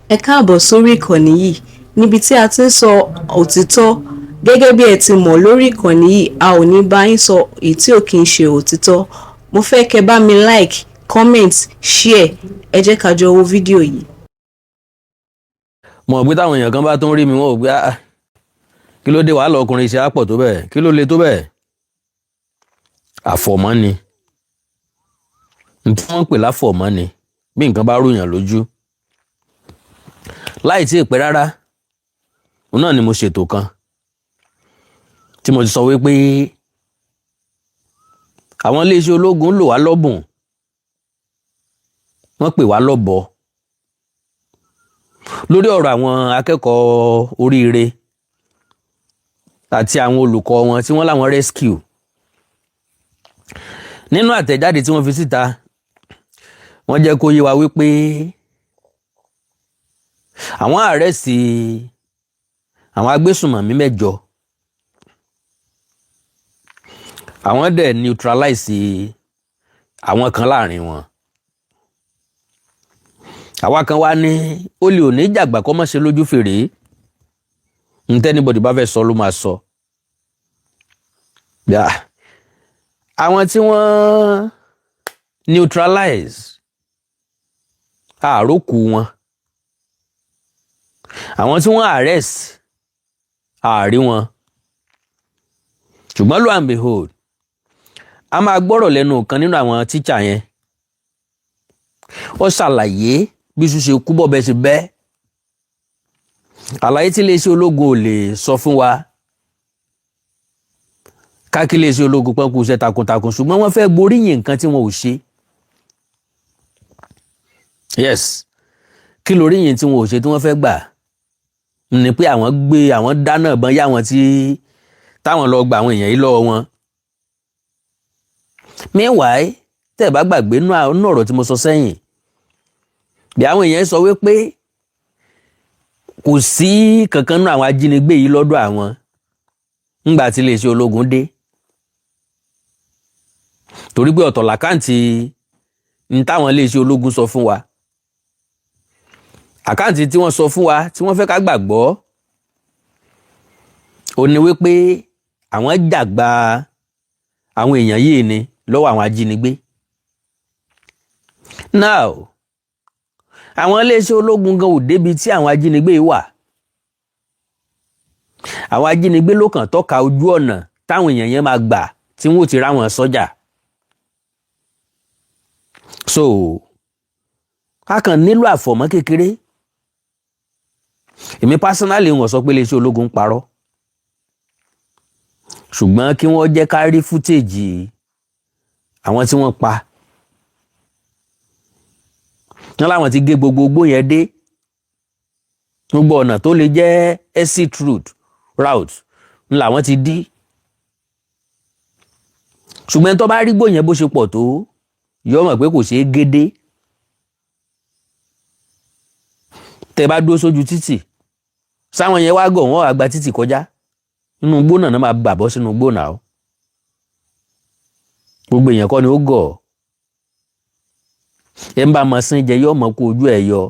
Ẹ káàbọ̀ sórí ìkànnì yìí níbi tí a ti ń sọ òtítọ́. Gẹ́gẹ́ bí ẹ ti mọ̀, lórí ìkànnì yìí, a ò ní bá yín sọ èyí tí ò kí ń ṣe òtítọ́. Mo fẹ́ kẹ́ bá mi like, comment, share. Ẹ jẹ́ ká jọ wo fídíò yìí. Mo mọ̀ pé táwọn èèyàn kan bá tún rí mi, wọn ò gbé, "Ah, kí ló dé? Wàhálà ọkùnrin ṣe á pọ̀ tó bẹ́ẹ̀? Kí ló le tó bẹ́ẹ̀?" Àfọ̀mọ́ ni n tí wọ́n ń pè láfọ̀mọ́ ni bí nǹkan bá rúyàn lójú láì tí ì pẹ́ rárá. Òun náà ni mo ṣètò kan tí mo ti sọ wípé àwọn iléeṣẹ́ ológun lò wá lọ́bùn, wọ́n pè wá lọ́bọ lórí ọ̀rọ̀ àwọn akẹ́kọ̀ọ́ oríire àti àwọn olùkọ́ wọn tí wọ́n láwọn rescue. Nínú àtẹ̀jáde tí wọ́n fi síta, wọ́n jẹ́ kó yé wa wípé àwọn arrest àwọn agbésùnmọ̀mí mẹ́jọ, àwọn dẹ̀ neutralize àwọn kan láàrin wọn. Àwa kan wá ní ó lè òní jàgbá kọ́ mọ́ ṣe lójú fèrè ntẹ́ anybody bá fẹ́ sọ ló máa sọ. Àwọn tí wọ́n neutralize, àrókù wọn. Àwọn tí wọ́n arrest, àárí wọn. Ṣùgbọ́n lo and behold, a máa gbọ́rọ̀ lẹ́nu kan nínú àwọn tíṣà yẹn. Ó ṣàlàyé bí iṣu ṣe kú bọ́ bẹ́ẹ̀ ṣe bẹ́ẹ̀, àlàyé tí iléeṣẹ́ ológun ò lè sọ fún wa. Káàkiri iléeṣẹ́ ológun pọ́n kú iṣẹ́ takuntakun, ṣùgbọ́n wọ́n fẹ́ gboríyìn nǹkan tí wọn ò ṣe. Yes, kí lóríyìn tí wọn ò ṣe tí wọ́n fẹ́ gbà ní pé àwọn gbé àwọn dáná ìbọn yá wọn tí táwọn lọ gba àwọn èèyàn yìí lọ́wọ́ wọn. Meanwhile, tẹ́ ẹ̀ bá gbàgbé nínú ọ̀rọ̀ tí mo sọ sẹ́yìn, bí àwọn èèyàn sọ wípé kò sí kankan nínú àwọn ajínigbé yìí lọ́dọ̀ àwọn ńgbà tí iléeṣẹ́ ológun dé, torí pé ọ̀tọ̀ l'account ní táwọn iléeṣẹ́ ológun sọ fún wa, account tí wọ́n sọ fún wa tí wọ́n fẹ́ ká gbàgbọ́ ó ní wípé àwọn jàgbá àwọn èèyàn yìí ni lọ́wọ́ àwọn ajínigbé. Now, àwọn iléeṣẹ́ ológun gan ò débi tí àwọn ajínigbé yìí wà. Àwọn ajínigbé ló kàn tọ́ka ojú ọ̀nà táwọn èèyàn yẹn máa gbà tí wọ́n ti ráwọn sọ́jà. So a kàn nílò àfọ̀mọ́ kékeré. Èmi personally, wọ́n sọ pé iléeṣẹ́ ológun ń parọ́, ṣùgbọ́n kí wọ́n jẹ́ ká rí footage àwọn tí wọ́n pa. Wọ́n láwọn ti gé gbogbo igbó yẹn dé, gbogbo ọ̀nà tó lè jẹ́ exit route ń làwọn ti dí. Ṣùgbọ́n tó bá rí gbó yẹn bó ṣe pọ̀ tó, yọ mọ̀ pé kò ṣeé gédé. Tẹ́ bá dúró sójú títì, sáwọn yẹn wá gọ̀, wọ́n wá gba títì kọjá nínú igbó náà, máa bà bọ́ sínú igbó náà. Gbogbo èèyàn kọ́ ni ó gọ̀. Ẹ ń bá mọ sín jẹ, yọ mọ kó ojú ẹ yọ.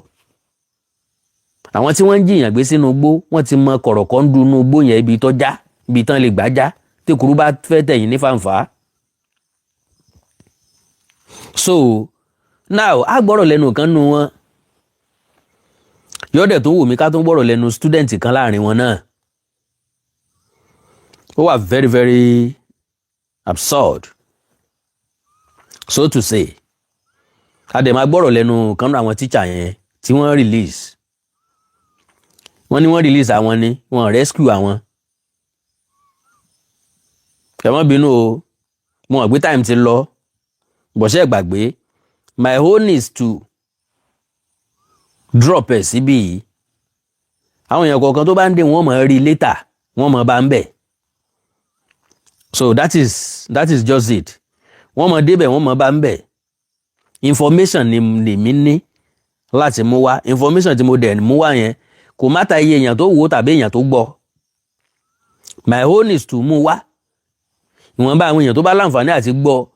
Àwọn tí wọ́n ń jìyàn gbé sínú igbó, wọ́n ti mọ kọ̀rọ̀kọ́ ń dunú igbó yẹn, ibi tó já, ibi tán lè gbá já tí kúrú bá fẹ́ tẹ̀yìn ní fàǹfà. So now, a gbọ́rọ̀ lẹ́nu kan nu wọn yọ́dẹ̀ tó wù mí ká tó gbọ́rọ̀ lẹ́nu student kan láàrin wọn náà. Ó wà very very absurd, so to say. A dẹ̀ máa gbọ́rọ̀ lẹ́nu kan náà àwọn teacher yẹn tí wọ́n release. Wọ́n ní wọ́n release àwọn ni wọ́n rescue àwọn. Ẹ má bínú o, mo mọ̀ pé time ti lọ bọ̀ṣẹ́ gbàgbé. My own is to drop ẹ̀ síbí yìí. Àwọn èèyàn kọ̀ọ̀kan tó bá ń dé, wọ́n mọ̀ rí later, wọ́n mọ̀ bá ń bẹ̀. So that is just it. Wọ́n mọ̀ débẹ̀, wọ́n mọ̀ bá ń bẹ̀. Information ni lèmi ní láti mú wá. Information tí mo dẹ̀ mú wá yẹn, kò má ta iye èèyàn tó wò ó tàbí èèyàn tó gbọ́. My own is to mú wá. Ìwọ̀nba àwọn èèyàn tó bá láǹfààní àti gbọ́,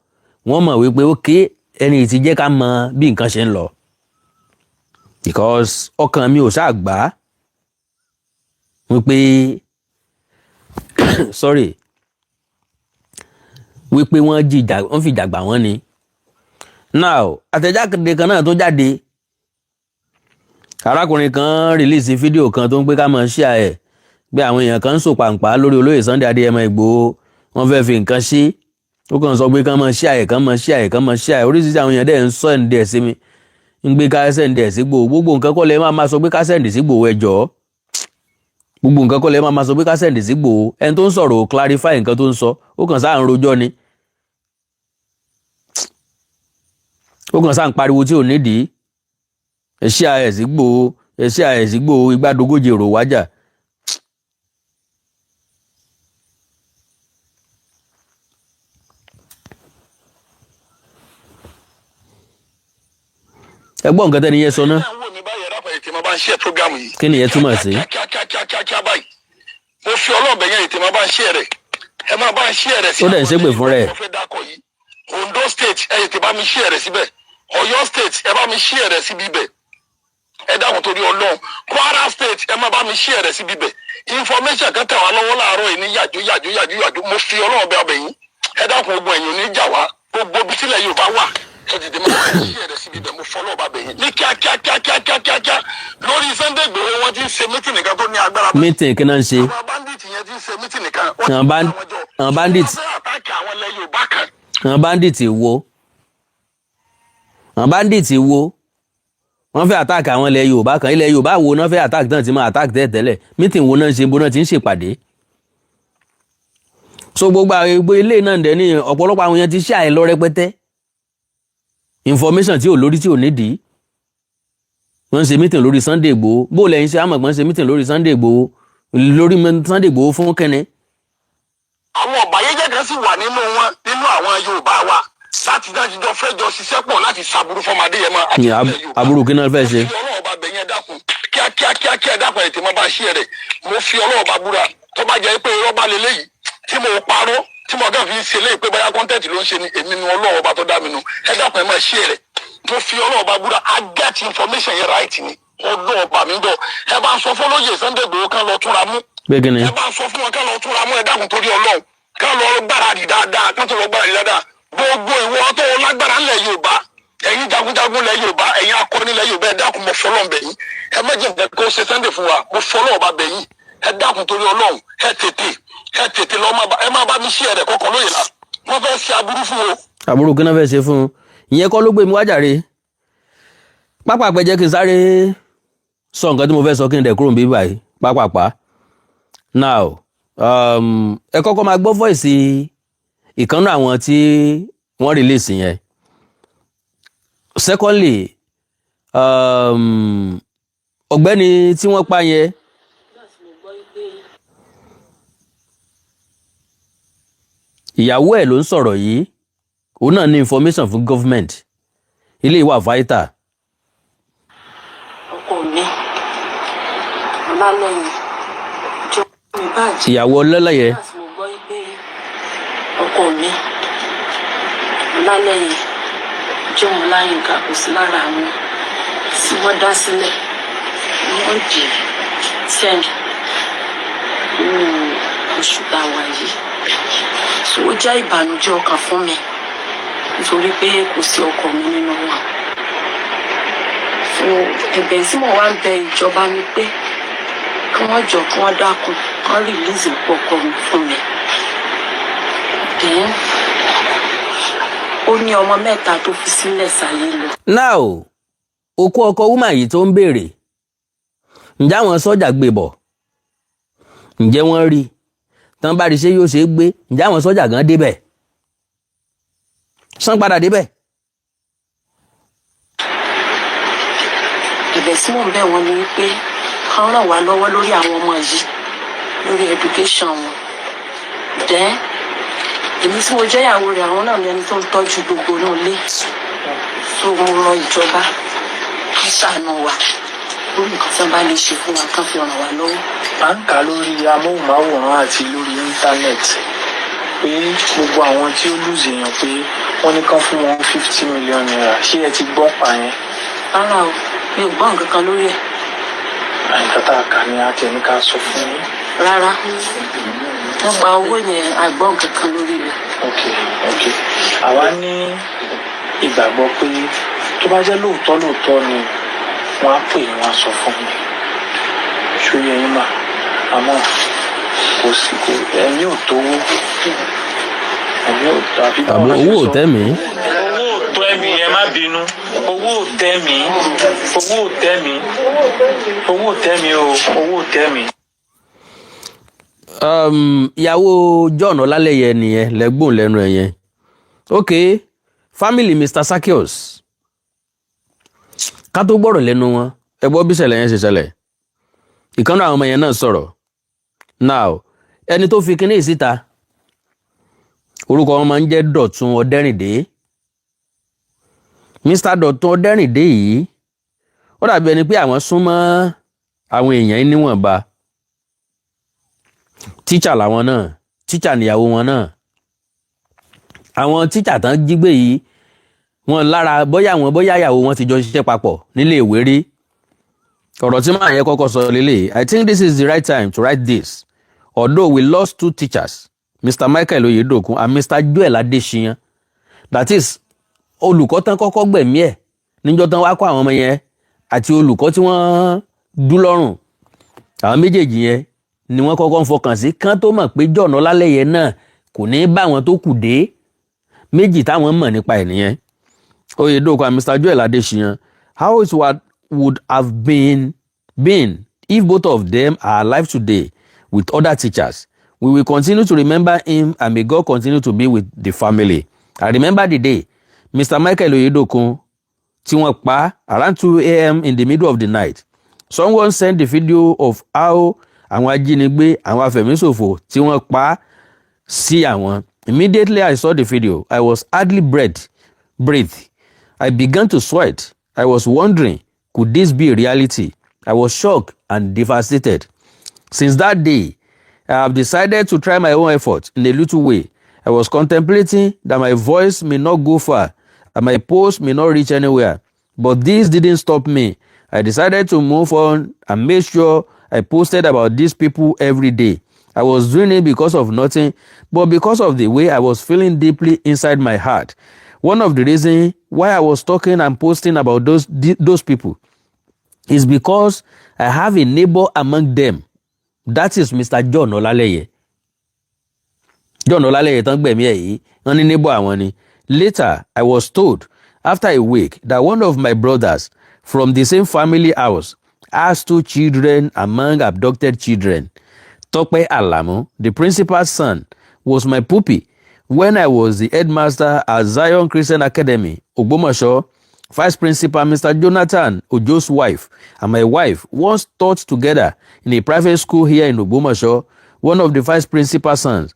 wọ́n mọ̀ wípé ok, ẹni tí jẹ́ ká mọ bí nǹkan ṣe ń lọ. Because ọkàn mi ò ṣáà gbà á wípé, sorry, wípé wọ́n jìjà, wọ́n fìjà gbà wọ́n ni. Now, àtẹ̀jáde kan náà tó jáde, arákùnrin kan release fídíò kan tó ń pé ká máa share ẹ̀, pé àwọn èèyàn kan ń sọ pàǹpá lórí olóyè Sunday Adéyẹmọ Ìgbòho, wọ́n fẹ́ fi nǹkan ṣe. Ó kàn sọ pé kán máa share ẹ̀, kán máa share ẹ̀, kán máa share ẹ̀. Oríṣiríṣi àwọn èèyàn dẹ̀ ń send ẹ̀ sí mi, ń gbé ká send ẹ̀ sí Ìgbòho. Gbogbo nǹkan kọ́ lẹ máa máa sọ pé ká send sí Ìgbòho. Ẹ jọ̀ọ́, gbogbo nǹkan kọ́ lẹ máa máa sọ pé ká send sí Ìgbòho. Ẹni tó ń sọ̀rọ̀ ò clarify nǹkan tó ń sọ, ó kàn sáà ń rojọ́ ni, ó kàn sáà ń pariwo tí ò nídìí. Ẹ share ẹ̀ sí Ìgbòho, ẹ share ẹ̀ sí Ìgbòho, igbádogójì èrò wájà. Ẹ gbọ́ nǹkan tẹ́ni yẹn sọ náà. Àwọn mi báyìí, ẹ̀rọ ètè máa bá ń ṣe program yìí. Kí ni ìyẹn túmọ̀ sí? Kíákíákíákíá báyìí, mo fi ọlọ́ọ̀bẹ yẹn, ètè máa bá ń ṣe rẹ̀, ẹ máa bá ń ṣe rẹ̀ sí. Ó dẹ̀ ń ṣépè fún rẹ̀. Mo fẹ́ dákọ̀ yìí, Ondo State, ẹ ètè bá mi ṣe rẹ̀ síbẹ̀. Ọ̀yọ́ State, ẹ bá mi ṣe rẹ̀ síbi ibẹ̀. Ẹ dákun, torí Ọlọ́run, Kwara State, ẹ máa bá mi ṣe rẹ̀ síbi ibẹ̀. Information kan tẹ̀ wá lọ́wọ́ láàárọ̀ yìí ní yàjó yàjó yàjó yàjó. Mo fi Ọlọ́run bẹ ọbẹ̀ yín, ẹ dákun, ogun ẹ̀yìn ò ní jà wá. Gbogbo ibi tílẹ̀ Yorùbá wà, ẹ dìde, máa bá mi ṣe rẹ̀ síbi ibẹ̀. Mo fọlọ́ ọba bẹ̀ yín ní kíákíákíákíákíá. Lórí Sunday Igboho, wọ́n ti ń ṣe meeting nìkan tó ní agbára. Meeting kí náà ń ṣe? Àwọn bandit yẹn ti ń ṣe meeting nìkan. Àwọn bandit. Wọ́n fẹ́ attack àwọn ilẹ̀ Yorùbá kan. Àwọn bandit wo? Àwọn bandit wo? Wọ́n fẹ́ attack àwọn ilẹ̀ Yorùbá kan? Ilẹ̀ Yorùbá wo náà fẹ́ attack náà ti máa attack tẹ́lẹ̀tẹ́lẹ̀? Meeting wo náà ń ṣe? Bó náà ti ń ṣèpàdé? So gbogbo àwọn gbogbo ilé náà dẹ̀ ní ọ̀pọ̀lọpọ̀ àwọn èèyàn ti ṣe àìlọ rẹpẹtẹ, information tí ò lórí, tí ò nídìí. Wọ́n ń ṣe meeting lórí Sunday Igboho. Bó lẹ́yìn ṣe àmọ̀ pé wọ́n ń ṣe meeting lórí Sunday Igboho, lórí Sunday Igboho fún kẹ́ni? Àwọn ọ̀bàyéjẹ́ kan sì wà nínú wọn, nínú àwọn Yorùbá wa, láti dájújọ fẹ́ jọ ṣiṣẹ́ pọ̀ láti ṣàbùrú fọmọdé yẹn mọ́ àti Ní ilẹ̀ Yorùbá. Aburú kí náà fẹ́ ṣe? Mo fi Ọlọ́run bá bẹ̀ yẹn, dákun, kíákíá kíá, dákun, ẹ̀ tí mo bá ṣí ẹ̀ rẹ̀. Mo fi Ọlọ́run bá búra, tó bá jẹ́ pé irọ́ bá lélẹ́yìí tí mo parọ́, tí mo kàn fi ń ṣe léyìí pé báyà content ló ń ṣe ni, èmi nu Ọlọ́run ọba tó dá mi nu. Ẹ dákun, ẹ máa ṣí ẹ̀ rẹ̀. Mo fi Ọlọ́run bá búra, I get information yẹn right ni. Ọlọ́run ọba mi gbọ́. Ẹ bá ń sọ fún olóyè Sunday Igboho kán lọ túnra mú. Pé kí ni? Ẹ bá ń sọ fún wọn kán lọ túnra mú. Ẹ dákun, torí Ọlọ́run, kán lọ gbáradì dáadáa, kán tó lọ gbáradì dáadáa. Gbogbo ìwọ tó lágbára ńlẹ̀ Yorùbá, ẹ̀yin jagunjagun lẹ̀ Yorùbá, ẹ̀yin akọni lẹ̀ Yorùbá, ẹ dákun, mo fọlọ́n bẹ̀ yín, ẹ má jẹ́ nǹkan kó ṣe Sunday fún wa. Mo fọlọ́n ọba bẹ̀ yín, ẹ dákun, torí Ọlọ́run, ẹ tètè, ẹ tètè lọ, ẹ má bá mi ṣí ẹ̀rẹ̀ kọkàn lóye la. Wọ́n fẹ́ ṣe aburú fún o. Àbúrò kí náà fẹ́ ṣe fún un? Ìyẹn kọ́ ló gbé mi wájàre. Pápá jẹ́ kí n sáré sọ nǹkan tí mo fẹ́ sọ, kí n dẹ̀ kúrò níbí báyìí pápápá. Now, ẹ kọ́kọ́ máa gbọ́ voice ìkànnì àwọn tí wọ́n release yẹn. Secondly, ọ̀gbẹ́ni tí wọ́n pa yẹn, ìyàwó ẹ̀ ló ń sọ̀rọ̀ yìí. Òun náà ní information fún government. Ilé ìwà vital. Ọkọ mi Ọlálẹyìn jọ mi bàjẹ́. Ìyàwó ọlọ́lẹ́yẹ. Nígbà tí mo gbọ́ pé ọkọ mi Ọlálẹyìn John Ọláyínká kò sí lára àwọn tí wọ́n dá sílẹ̀ ní ọ̀dì 10 nínú oṣù tá a wà yìí, so ó jẹ́ ìbànújẹ́ ọkàn fún mi nítorí pé kò sí ọkọ mi nínú wọn. So ẹ̀bẹ̀ tí mo wá ń bẹ ìjọba ni pé kí wọ́n jọ, kí wọ́n dákun, kí wọ́n release ọkọ mi fún mi. Then ó ní ọmọ mẹ́ta tó fi sílẹ̀ sáyé lọ. Now, òkú ọkọ woman yìí tó ń béèrè, ǹjẹ́ àwọn sọ́jà gbé bọ̀? Ǹjẹ́ wọ́n rí tán bá rí, ṣé yóò ṣe é gbé? Ǹjẹ́ àwọn sọ́jà gan débẹ̀ sán padà débẹ̀? Ẹ̀bẹ̀ tí mò ń bẹ̀ wọ́n ni wípé kán ràn wá lọ́wọ́ lórí àwọn ọmọ yìí, lórí education wọn. Then èmi tí mo jẹ́ ìyàwó rẹ̀, àwọn náà ní ẹni tó ń tọ́jú gbogbo náà lé. So mo rọ ìjọba kí ṣàánú wa lórí nǹkan tí wọ́n bá lè ṣe fún wa, kán fi ràn wá lọ́wọ́. À ń kà lórí amóhùnmáwòrán àti lórí íńtánẹ́ẹ̀tì pé gbogbo àwọn tí ó lose èèyàn, pé wọ́n ní kán fún wọn ₦50 million. Ṣé ẹ ti gbọ́ pa yẹn? Rárá o. Mi ò gbọ́ nǹkan kan lórí ẹ̀. Nǹkan tá a kà ní àti ẹni ká sọ fún yín. Rárá, nípa owó yẹn, a gbọ́ nǹkan kan lórí rẹ̀. Ok, àwa ní ìgbàgbọ́ pé tó bá jẹ́ lóòótọ́ lóòótọ́ ni, wọ́n á pè yín, wọ́n á sọ fún yín. Ṣó yẹ yín mà? Àmọ́ kò sí, kò ẹ̀mí ò tówó, ẹ̀mí ò tó àbí báwo Àbí la ṣe owó ò sọ? tẹ́ mi. Owó ò tó ẹ̀mí, ẹ má bínú, owó ò tẹ́ mi, owó ò tẹ́ mi, owó ò tẹ́ mi o, owó ò tẹ́ mi. Ìyàwó John Ọlálẹyẹ nìyẹn lẹ́gbọ̀n lẹ́nu ẹ̀ yẹn. Ok, family Mr Zaccheaus, ká tó gbọ́rọ̀ lẹ́nu wọn, ẹ gbọ́ bí ìṣẹ̀lẹ̀ yẹn ṣe ṣẹlẹ̀. Ìkànnì àwọn ọmọ yẹn náà sọ̀rọ̀. Now, ẹni tó fi kinní yìí síta, orúkọ wọn máa ń jẹ́ Dọ̀tun Ọ̀dẹ́rìndé. Mr Dọ̀tun Ọ̀dẹ́rìndé yìí, ó dàbí ẹni pé àwọn súnmọ́ àwọn èèyàn yìí níwọ̀nba. Tíṣà làwọn náà, tíṣà níyàwó wọn náà. Àwọn tíṣà tán jí gbé yìí, wọn lára bóyá àwọn bóyá ìyàwó wọn ti jọ ṣiṣẹ́ papọ̀ nílé ìwé rí. Ọ̀rọ̀ tí màá yẹn kọ́kọ́ sọ lélẹ̀: "I think this is the right time to write this. Although we lost two teachers, Mr. Michael Oyedokun and Mr. Joel Adesina," that is olùkọ́ tán kọ́kọ́ gbẹ̀mí ẹ̀ níjọ́ tán wá kó àwọn ọmọ yẹn, àti olùkọ́ tí wọ́n dú lọ́rùn, àwọn méjèèjì yẹn ni wọ́n kọ́kọ́ ń fọkàn sí kán tó mọ̀ pé John Ọlálẹ́yẹ náà kò ní bá àwọn tó kù dé. Méjì táwọn mọ̀ nípa ẹ̀ nìyẹn, Oyedokun and Mr. Joel Adesina. "How it would have been if both of them are alive today with other teachers. We will continue to remember him and may God continue to be with the family. I remember the day Mr. Michael Oyedokun tí wọ́n pa around 2 a.m. in the middle of the night. Someone sent the video of how àwọn ajínigbé, àwọn afẹ̀míṣòfò tí wọ́n pa sí àwọn. Immediately I saw the video, I was hardly breathe. I began to sweat. I was wondering, could this be reality? I was shocked and devastated. Since that day, I have decided to try my own effort in a little way. I was contemplating that my voice may not go far and my post may not reach anywhere. But this didn't stop me. I decided to move on and make sure I posted about these people every day. I was doing it because of nothing, but because of the way I was feeling deeply inside my heart. One of the reasons why I was talking and posting about those people is because I have a neighbor among them. That is Mr. John Olaleye." John Olaleye tán gbẹ̀mí ẹ̀ yìí, wọ́n ní neighbor àwọn ni. "Later, I was told after a week that one of my brothers from the same family house has two children among abducted children. Tope Alamu, the principal's son, was my pupil when I was the headmaster at Zion Christian Academy, Ogbomoso. Vice Principal Mr. Jonathan Ojo's wife and my wife once taught together in a private school here in Ogbomoso. One of the vice principal's sons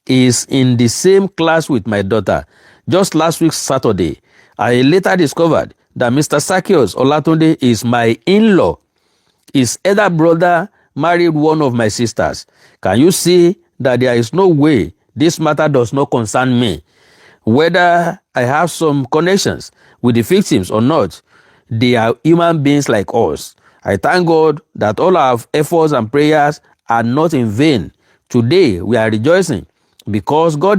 is in the same class with my daughter. Just last week Saturday, I later discovered that Mr. Zaccheaus Olatunde is my in-law. His elder brother married one of my sisters. Can you see that there is no way this matter does not concern me? Whether I have some connections with the victims or not, they are human beings like us. I thank God that all our efforts and prayers are not in vain. Today, we are rejoicing because God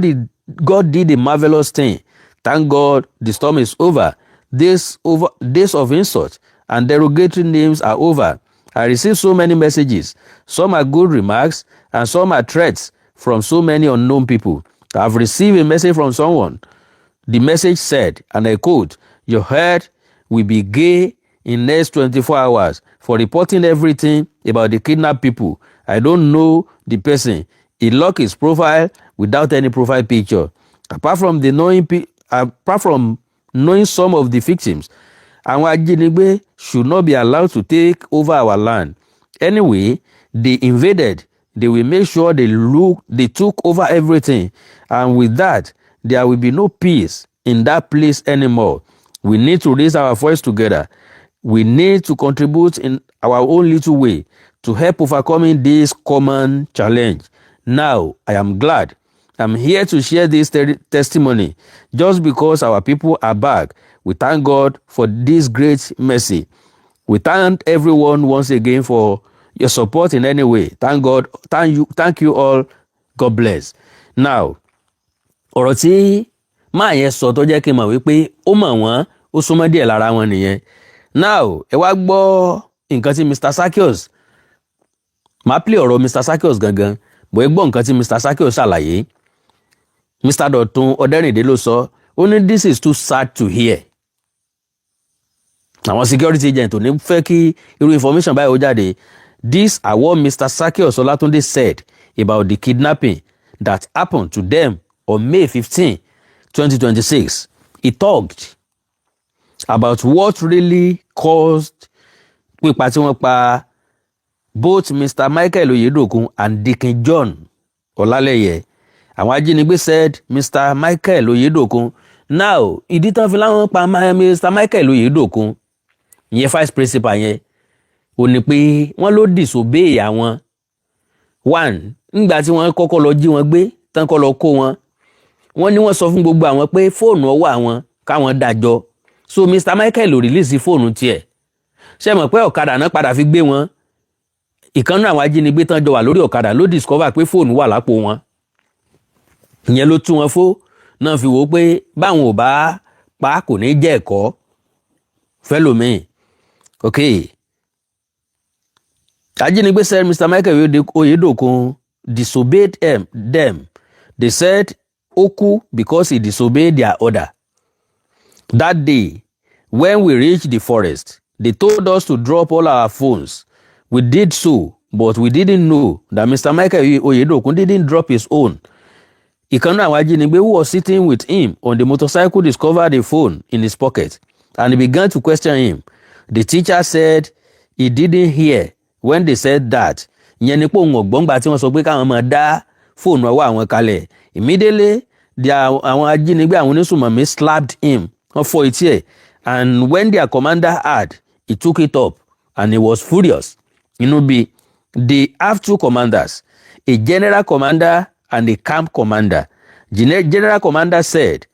did a marvelous thing. Thank God the storm is over. Days of insult and derogatory names are over. I received so many messages. Some are good remarks and some are threats from so many unknown people. I've received a message from someone. The message said, and I quote, 'Your head will be gay in next 24 hours for reporting everything about the kidnapped people.' I don't know the person. He locked his profile without any profile picture. Apart from knowing some of the victims, àwọn ajínigbé should not be allowed to take over our land. Anyway, they invaded. They will make sure they took over everything, and with that, there will be no peace in that place anymore. We need to raise our voice together. We need to contribute in our own little way to help overcoming this common challenge. Now, I am glad I'm here to share this testimony just because our people are back. We thank God for this great mercy." We thank everyone once again for your support in any way. Thank God, thank you, thank you all. God bless. Now, ọ̀rọ̀ tí máa yẹn sọ tó jẹ́ kí n mọ̀ wípé ó mọ̀ wọ́n, ó súnmọ́ díẹ̀ lára wọn nìyẹn. Now, ẹ wá gbọ́ nǹkan tí Mr. Sakios, máa play ọ̀rọ̀ Mr. Sakios gangan bó. Ẹ gbọ́ nǹkan tí Mr. Sakios ṣàlàyé. Mr. Dọ̀tun Ọ̀dẹ́rìndé ló sọ. Ó ní, "This is too sad to hear." Àwọn security agent ò ní fẹ́ kí irú information báyìí ó jáde. These are what Mr. Sakios Olatunde said about the kidnapping that happened to them on May 15, 2026. He talked about what really caused pípa tí wọ́n pa both Mr. Michael Oyedokun and Deacon John Ọlálẹ́yẹ. Àwọn ajínigbé said Mr. Michael Oyedokun, now, ìdí tán fi láwọn pa Mr. Michael Oyedokun, ìyẹn vice principal yẹn, ò ní pé wọ́n ló disobey àwọn. One, ńgbà tí wọ́n kọ́kọ́ lọ jí wọn gbé tán, kọ́ lọ kó wọn, wọ́n ní wọ́n sọ fún gbogbo àwọn pé fóònù ọwọ́ àwọn káwọn dájọ́. So Mr. Michael ò release fóònù tiẹ̀. Ṣé mọ̀ pé ọ̀kadà náà padà fi gbé wọn? Ìkànnì àwọn ajínigbé tán jọ wà lórí ọ̀kadà ló discover pé fóònù wà lápò wọn. Ìyẹn ló tú wọn fó náà fi wò ó pé báwọn ò bá pa, kò ní jẹ́ ẹ̀kọ́ fẹ́lòmíì. Ok, ajínigbé said Mr. Michael Oyedokun disobeyed them. They said ó kú because he disobeyed their order. That day, when we reached the forest, they told us to drop all our phones. We did so, but we didn't know that Mr. Michael Oyedokun didn't drop his own. Ìkan nínú àwọn ajínigbé who was sitting with him on the motorcycle discovered a phone in his pocket and he began to question him. The teacher said he didn't hear when they said that. Ìyẹn ni pé òun ò gbọ́ ńgbà tí wọ́n sọ pé káwọn máa dá fóònù ọwọ́ àwọn kalẹ̀. Immediately, àwọn ajínigbé, àwọn onísùmọ̀mí, slapped him. Wọ́n fọ́ etí ẹ̀, and when their commander heard, he took it up and he was furious. Inú bí. They have two commanders, a general commander and a camp commander. General commander said,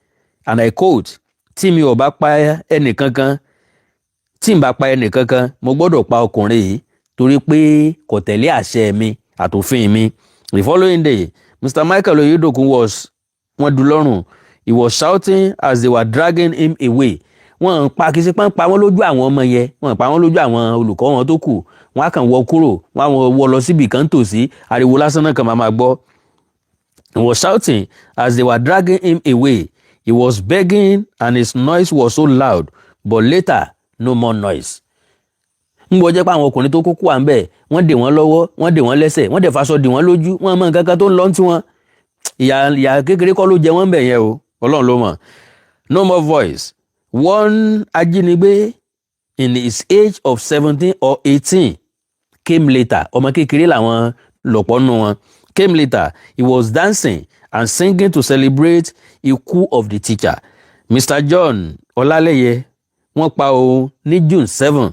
and I quote, "Tí mi ò bá pa ẹnìkankan, tí n bá pa ẹnìkankan, mo gbọ́dọ̀ pa ọkùnrin yìí torí pé kò tẹ̀lé àṣẹ mi àtòfin mi." The following day, Mr. Michael Oyedokun was, wọ́n dú lọ́rùn. He was shouting as they were dragging him away. Wọ́n ń pa, kì í ṣe pọ́n pa wọ́n lójú àwọn ọmọ yẹn, wọ́n pa wọ́n lójú àwọn olùkọ́ wọn tó kù. Wọ́n á kàn wọ́ kúrò, wọ́n á wọ́ lọ síbì kan tòsí. Ariwo lásán náà kàn máa máa gbọ́. He was shouting as they were dragging him away. He was begging and his noise was so loud, but later, no more noise. Ń gbọ́ jẹ́ pé àwọn ọkùnrin tó kókó wà ń bẹ̀, wọ́n dè wọ́n lọ́wọ́, wọ́n dè wọ́n lẹ́sẹ̀, wọ́n dẹ̀ faṣọ dè wọ́n lójú. Wọ́n mọ nǹkan kan tó ń lọ tí wọ́n. Ìyà ìyà kékeré kọ́ ló jẹ wọ́n bẹ̀ yẹn o, Ọlọ́run ló mọ̀. No more voice. One ajínigbé in his age of 17 or 18 came later. Ọmọ kékeré làwọn lọ̀pọ̀ nù wọn. Came later. He was dancing and singing to celebrate ikú of the teacher. Mr. John Ọlálẹ́yẹ, wọ́n pa òun ní June 7.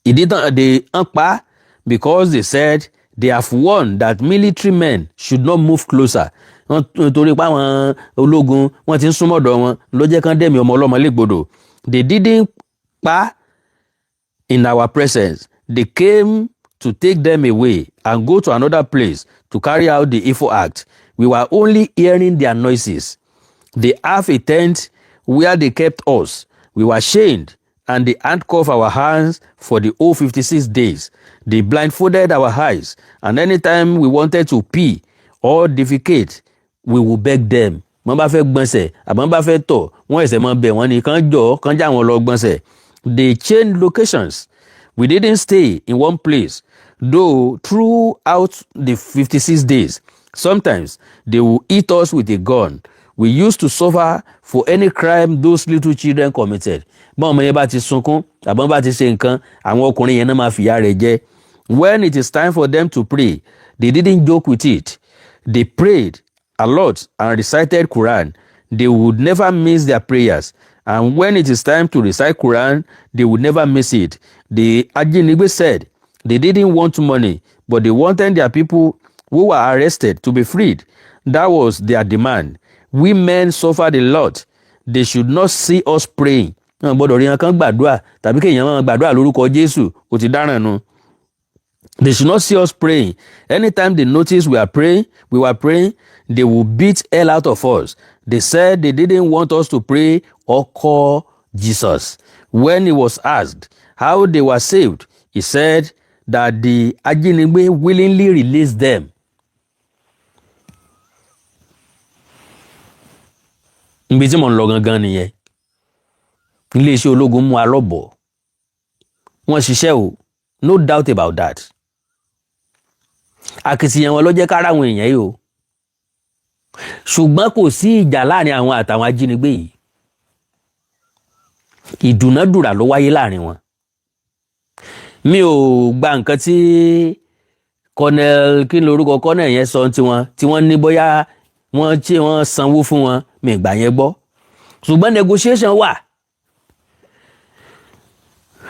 Ìdí tán they ń pa, because they said they have warned that military men should not move closer. Wọ́n torí pé àwọn ológun wọ́n ti ń súnmọ́ ọ̀dọ̀ wọn ló jẹ́ kán dẹ̀mí ọmọ ọlọ́mọ légbodò. They didn't pa in our presence. They came to take them away and go to another place to carry out the evil act. We were only hearing their noises. They have a tent where they kept us. We were chained and they handcuffed our hands for the whole 56 days. They blindfolded our eyes, and anytime we wanted to pee or defecate, we would beg them. Wọ́n bá fẹ́ gbọ̀nsẹ̀ àbọ̀n bá fẹ́ tọ̀, wọ́n ẹ̀sẹ̀ mọ́ bẹ̀ wọ́n ní kán jọ kán já wọn lọ gbọ̀nsẹ̀. They changed locations. We didn't stay in one place, though, throughout the 56 days. Sometimes they will hit us with a gun. We used to suffer for any crime those little children committed. Bọ́n ọmọ yẹn bá ti sunkún àbọ̀n bá ti ṣe nǹkan, àwọn ọkùnrin yẹn náà máa fìyà rẹ̀ jẹ. When it is time for them to pray, they didn't joke with it. They prayed a lot and recited Quran. They would never miss their prayers. And when it is time to recite Quran, they would never miss it. The Ajínigbé said they didn't want money, but they wanted their people who were arrested to be freed. That was their demand. We men suffered a lot. They should not see us praying. Wọn gbọ́dọ̀ rí wọn kán gbàdúrà tàbí kéèyàn máa gbàdúrà lórúkọ Jésù, ó ti dáràn nu. They should not see us praying. Anytime they notice we are praying, we were praying, they will beat hell out of us. They said they didn't want us to pray or call Jesus. When he was asked how they were saved, he said that the Ajínigbé willingly released them. Ibi tí mò ń lọ gangan nìyẹn. Iléeṣẹ́ ológun mú alọ́bọ̀. Wọ́n ṣiṣẹ́ o, no doubt about that. Akitiyan wọn ló jẹ́ kára àwọn èèyàn yìí o, ṣùgbọ́n kò sí ìjà láàrin àwọn àtàwọn ajínigbé yìí. Ìdúnàdùrà ló wáyé láàrin wọn. Mi ò gba nǹkan tí Colonel, kí ni orúkọ colonel yẹn, sọ tiwọn tí wọ́n ní bóyá wọ́n tí wọ́n sanwó fún wọn, mi gbà yẹn gbọ́. Ṣùgbọ́n negotiation wà.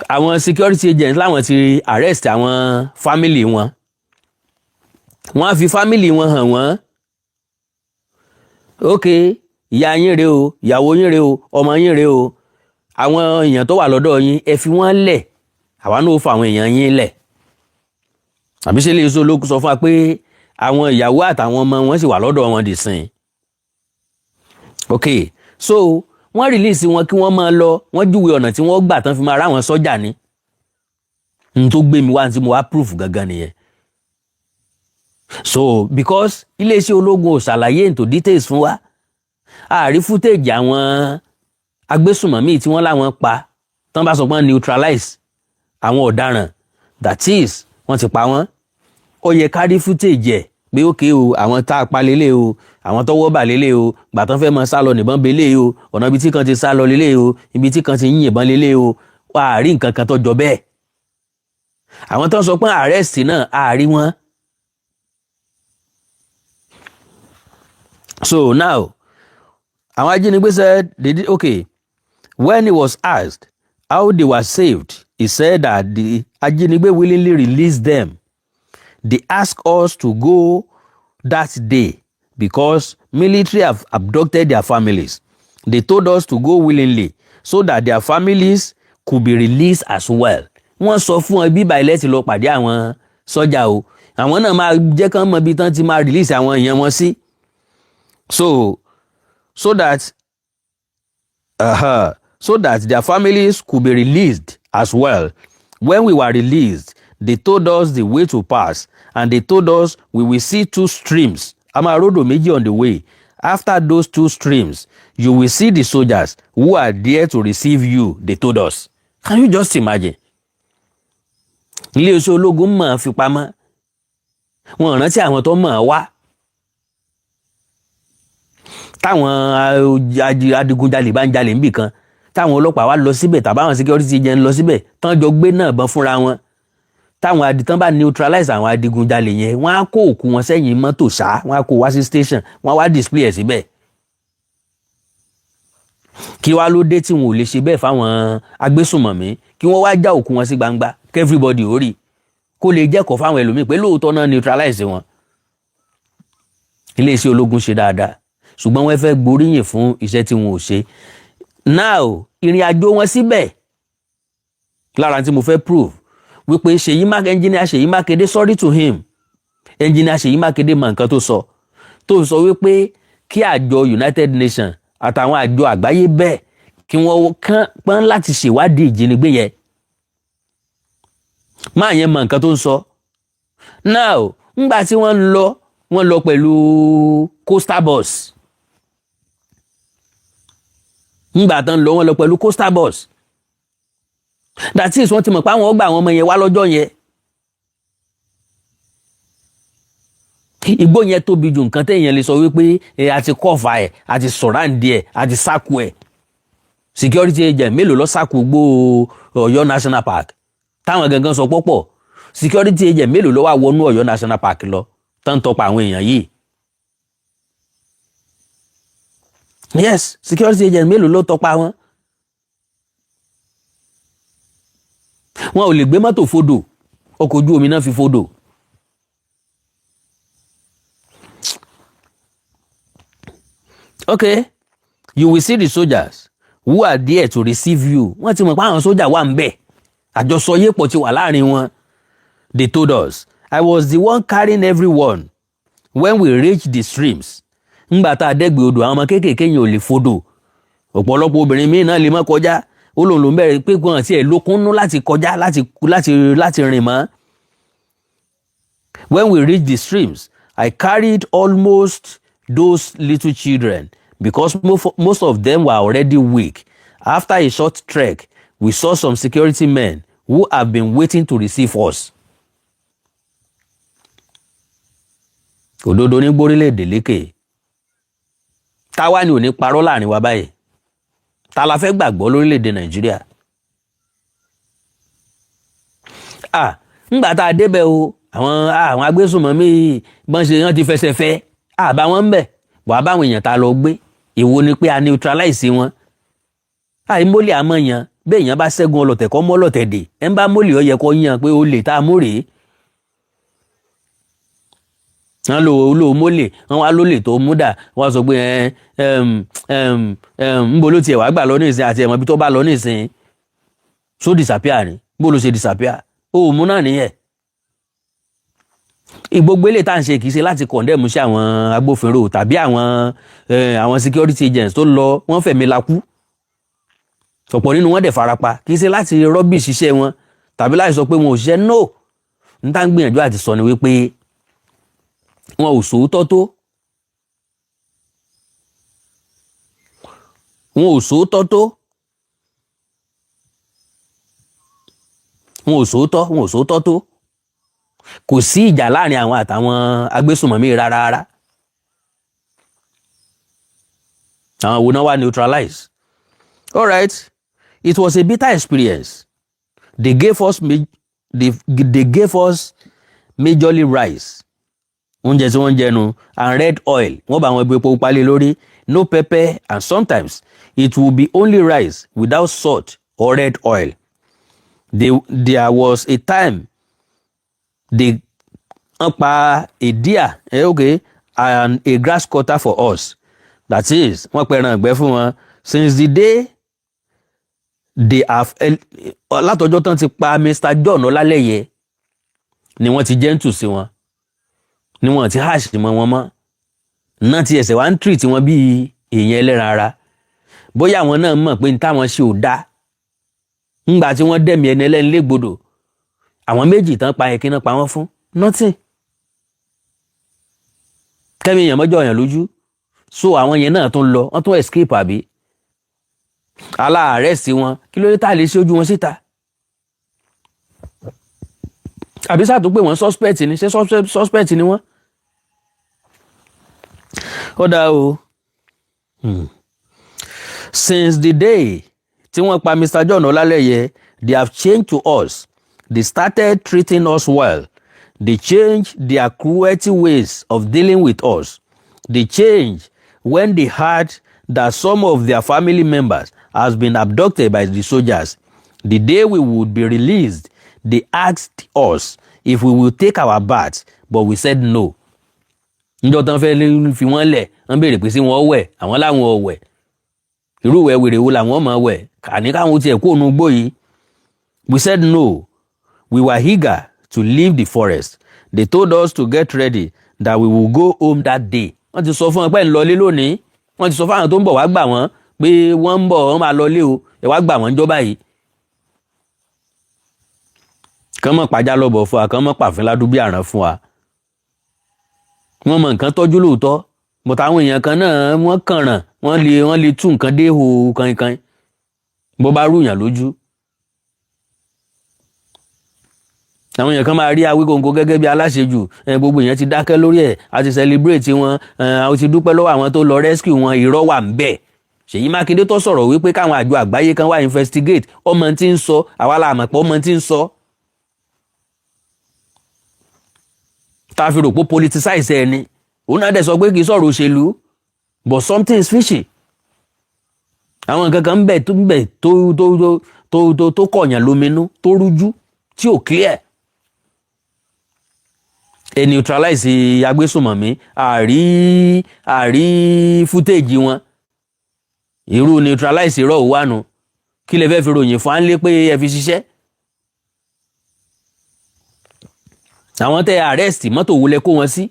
Àwọn security agents láwọn ti arrest àwọn family wọn, wọ́n á fi family wọn hàn wọ́n. Ok, ìyá yín rèé o, ìyàwó yín rèé o, ọmọ yín rèé o, àwọn èèyàn tó wà lọ́dọ̀ yín, ẹ fi wọ́n lẹ̀, àwa náà ó fa àwọn èèyàn yín lẹ̀. Àbí ṣe lè sọ ló sọ fún wa pé àwọn ìyàwó àtàwọn ọmọ wọn sì wà lọ́dọ̀ wọn dì sìn? Ok, so wọ́n release wọn kí wọ́n máa lọ. Wọ́n júwe ọ̀nà tí wọ́n gbà tán fi máa ráwọn sọ́jà ní. N tó gbé mi wá tí mo wá proof gangan nìyẹn. So because iléeṣẹ́ ológun ò ṣàlàyé into details fún wa, àárí footage àwọn agbésùnmọ̀mí tí wọ́n láwọn pa tán bá sọ pé neutralize àwọn ọ̀daràn, that is, wọ́n ti pa wọ́n, ó yẹ ká rí footage ẹ̀ pé ókè o, àwọn tá a pa lélẹ̀ o, àwọn tọ́wọ́ bà lélẹ̀ o, gbàtàn fẹ́ máa sá lọ nìbọn belẹ̀ o, ọ̀nà ibi tí kan ti sá lọ lélẹ̀ o, ibi tí kan ti ń yìnbọn lélẹ̀ o. Àárí nǹkan kan tó jọ bẹ́ẹ̀. Àwọn tó ń sọ pé arrest náà, àárí wọn. So now, àwọn ajínigbé said they did okay. When he was asked how they were saved, he said that the ajínigbé willingly released them. They asked us to go that day because military have abducted their families. They told us to go willingly so that their families could be released as well. Wọ́n sọ fún ọ bíbá ilẹ̀ ti lọ pàdé àwọn sọ́jà o, àwọn náà máa jẹ́ kán mọ ibi tán ti máa release àwọn èèyàn wọn sí. So that their families could be released as well. When we were released, they told us the way to pass and they told us we will see two streams. A máa ródò méjì on the way. After those two streams, you will see the soldiers who are there to receive you, they told us. Can you just imagine? Iléeṣẹ́ ológun mọ̀ fi pamọ́, wọn rántí àwọn tó mọ̀ wá táwọn adigunjalè bá ń jalè níbì kan, táwọn ọlọ́pàá wá lọ síbẹ̀ tàbí àwọn security agent lọ síbẹ̀, tán jọ gbé náà bọ́n fúnra wọn, táwọn aditán bá neutralize àwọn adigunjalè yẹn, wọ́n á kó òkú wọn sẹ́yìn mọ́tò ṣá, wọ́n á kó wá sí station, wọ́n á wá display ẹ̀ síbẹ̀. Kí wá ló dé tí wọn ò lè ṣe bẹ́ẹ̀ fáwọn agbésùnmọ̀mí, kí wọ́n wá já òkú wọn sí gbangba kí everybody ó rí, kó lè jẹ́kọ̀ọ́ fáwọn ẹlòmíì pé lóòótọ́ náà neutralize wọn? Iléeṣẹ́ ológun ṣe dáadáa, ṣùgbọ́n wọ́n fẹ́ gboríyìn fún iṣẹ́ tí wọn ò ṣe. Now, ìrìn àjò wọn síbẹ̀, lára tí mo fẹ́ prove wípé Ṣèyí Mákindé, engineer Ṣèyí Mákindé, sorry to him, engineer Ṣèyí Mákindé mọ nǹkan tó sọ, tó sọ wípé kí àjọ United Nations àtàwọn àjọ àgbáyé bẹ́ẹ̀ kí wọ́n kán pọ́n láti ṣèwádìí ìjínigbé yẹn. Máa yẹn mọ nǹkan tó ń sọ. Now, ńgbà tí wọ́n ń lọ, wọ́n lọ pẹ̀lú coastal bus. Ńgbà tán lọ, wọ́n lọ pẹ̀lú coastal bus. That is, wọ́n ti mọ̀ pé àwọn ọgbà àwọn ọmọ yẹn wá lọ́jọ́ yẹn. Igbó yẹn tóbi ju nǹkan téèyàn lè sọ wípé ẹ àti kọfà ẹ, àti sọ̀ráǹdì ẹ, àti sáku ẹ. Security agent mélòó lọ sáku gbó Ọ̀yọ́ National Park táwọn gangan sọ pọ́pọ̀? Security agent mélòó ló wà wọnú Ọ̀yọ́ National Park lọ tán tọpa àwọn èèyàn yìí? Yes, security agent mélòó ló tọpa wọn? Wọn ò lè gbé mọ́tò fodò, ọkọ̀ ojú omi náà fi fodò. Okay, you will see the soldiers who are there to receive you. Wọ́n ti mọ̀ pé àwọn sójà wà ń bẹ̀, àjọsọyépọ̀ ti wà láàrin wọn. They told us. I was the one carrying everyone when we reached the streams. Ńgbà tá a dẹ́gbẹ̀ẹ́ odò, àwọn ọmọ kéékèèké yẹn ò lè fodò, ọ̀pọ̀lọpọ̀ obìnrin míì náà lè má kọjá. Ó lòun ló ń bẹ̀rẹ̀ pé gbọ́n àti ẹ̀ lókúnnú láti kọjá, láti rìn mọ́. When we reached the streams, I carried almost those little children because most of them were already weak. After a short trek, we saw some security men who have been waiting to receive us. Òdodo ní gbórílẹ̀-èdè lékè. Táwa ni ò ní parọ́ láàrin wa báyìí? Ta la fẹ́ gbàgbọ́ lórílẹ̀-èdè Nàìjíríà? Ah, ńgbà tá a débẹ̀ o, àwọn agbésùnmọ̀mí bọ́n ṣe wọ́n ti fẹsẹ̀ fẹ́ àbá wọn ń bẹ̀ wàá báwọn èèyàn tá a lọ gbé. Èwo ni pé a neutralize wọn? Àìmólè àmọ́ yan bẹ́ẹ̀, èèyàn bá ṣẹ́gun ọlọ̀tẹ̀ kọ́ mọ́ ọlọ̀tẹ̀ dè ẹ̀ ń bá mólè, ó yẹ kó yan pé ó lè tá a mú rèé. Wọ́n lò lò mólè, wọ́n wá lólè tó mú dà, wọ́n sọ pé ẹ ń bo ló tiẹ̀ wá gbà lọ nísìnyí àti ẹ̀mọ́ ibi tó bá lọ nísìnyí, so disappear ni. Bó ló ṣe disappear? Ó mú náà nìyẹn. Gbogbo eléyìí tá à ń ṣe kì í ṣe láti condemn sí àwọn agbófinró tàbí àwọn security agents tó lọ, wọ́n fẹ̀mí la kú, ọ̀pọ̀ nínú wọn dẹ̀ farapa. Kì í ṣe láti rubbish iṣẹ́ wọn tàbí láti sọ pé wọn ò ṣiṣẹ́. No, n tá ń gbìyànjú àti sọ ni wípé wọn ò sòótọ́ tó, wọn ò sòótọ́ tó, wọn ò sòótọ́, wọn ò sòótọ́ tó. Kò sí ìjà láàrin àwọn àtàwọn agbésùnmọ̀mí rárá rárá. Àwọn wo náà wá neutralize? All right, it was a bitter experience. They gave us majorly rice, oúnjẹ tí wọ́n ń jẹnu, and red oil. Wọ́n bá wọn gbé epo palẹ̀ lórí, no pepper, and sometimes it will be only rice without salt or red oil. There was a time they wọ́n pa a deer, okay, and a grass cutter for us. That is, wọ́n pẹran ìgbẹ́ fún wọn. Since the day they have, látọjọ́ tán ti pa Mr. John Ọlálẹ́yẹ ni wọ́n ti gentle sí wọn, ni wọ́n ti hash mọ́ wọn mọ́ náà, ti ẹsẹ̀ wá ń treat wọn bíi èèyàn ẹlẹ́ran ara. Bóyá àwọn náà mọ̀ pé ní táwọn ṣe ò dáa ńgbà tí wọ́n dẹ̀mí ẹni ẹlẹ́ni légbodò. Àwọn méjì tán pa yẹn, kí náà pa wọ́n fún? Nothing. Kẹ́mi èèyàn mọ́jọ́ èèyàn lójú. So àwọn yẹn náà tún lọ, wọ́n tún escape àbí aláàárẹ̀ sí wọn. Kí ló dé tá a lè ṣe ojú wọn síta? Àbí sáà tó pé wọ́n suspect ni? Ṣé suspect ni wọ́n? Ó dáa o. Since the day tí wọ́n pa Mr. John Ọlálẹ́yẹ, they have changed to us. They started treating us well. They changed their cruelty ways of dealing with us. They changed when they heard that some of their family members has been abducted by the soldiers. The day we would be released, they asked us if we will take our bath, but we said no. Níjọ́ tán fẹ́ fi wọ́n lẹ̀, wọ́n béèrè pé sí wọ́n wẹ̀, àwọn láwọn ò wẹ̀. Irú ìwẹ̀ wèrè wo làwọn máa wẹ̀? Àní káwọn tiẹ̀ kó ònú gbó yìí. We said no. We were eager to leave the forest. They told us to get ready, that we will go home that day. Wọ́n ti sọ fún wọn pé ń lọlé lónìí. Wọ́n ti sọ fún àwọn tó ń bọ̀ wá gbà wọ́n pé wọ́n ń bọ̀, wọ́n máa lọlé o, ẹ wá gbà wọ́n ń jọ́ báyìí. Kàn mọ̀ pàjá lọ́bọ̀ fún wa, kàn mọ̀ pàfin ládùúgbò àràn fún wa. Wọ́n mọ nǹkan tọ́jú lóòótọ́, but àwọn èèyàn kan náà wọ́n kànràn, wọ́n lè tú nǹkan dé ihò kankan bó bá rúyàn lójú. Àwọn èèyàn kan máa rí Awíkonko gẹ́gẹ́ bí aláṣejù. Gbogbo èèyàn ti dákẹ́ lórí ẹ̀, a ti celebrate wọn, a ti dúpẹ́ lọ́wọ́ àwọn tó lọ rescue wọn. Irọ́ wà ń bẹ̀. Ṣèyí Mákindé tó sọ̀rọ̀ wípé káwọn àjọ àgbáyé kan wá investigate, ọmọ tí ń sọ, àwa la mọ̀ pé ọmọ tí ń sọ. Tá a fi rò pé politicize ẹni, òun náà dẹ̀ sọ pé kì í sọ̀rọ̀ òṣèlú, but something is fishy. Àwọn nǹkan kan ń bẹ tó ń bẹ tó tó tó tó tó kọ̀yàn lóminú, tó rújú, tí ò clear. Ẹ neutralize agbésùnmọ̀mí, àrí footage wọn. Irú neutralize irọ́ ò wánu. Kí lè fẹ́ fi ròyìn fún anlé pé ẹ fi ṣiṣẹ́? Àwọn tẹ́ arrest, mọ́tò wo lẹ kó wọn sí?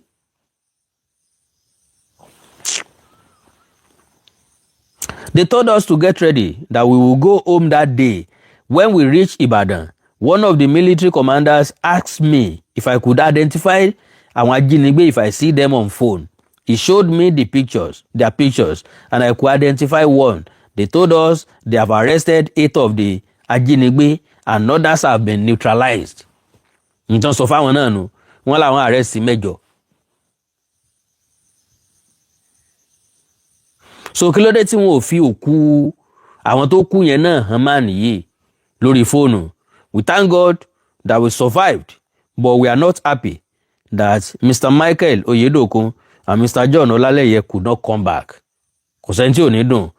They told us to get ready, that we will go home that day. When we reached Ibadan, one of the military commanders asked me if I could identify àwọn ajínigbé if I see them on phone. He showed me the pictures, their pictures, and I could identify one. They told us they have arrested 8 of the ajínigbé and others have been neutralized. Nǹkan sọ fáwọn náà nù, wọ́n làwọn arrest 8. So kí ló dé tí wọn ò fi òkú àwọn tó kú yẹn náà hàn máa nìyí lórí fóònù? We thank God that we survived, but we are not happy that Mr. Michael Oyedokun and Mr. John Olaleye could not come back. Kò sẹ́ni tí ò ní dùn.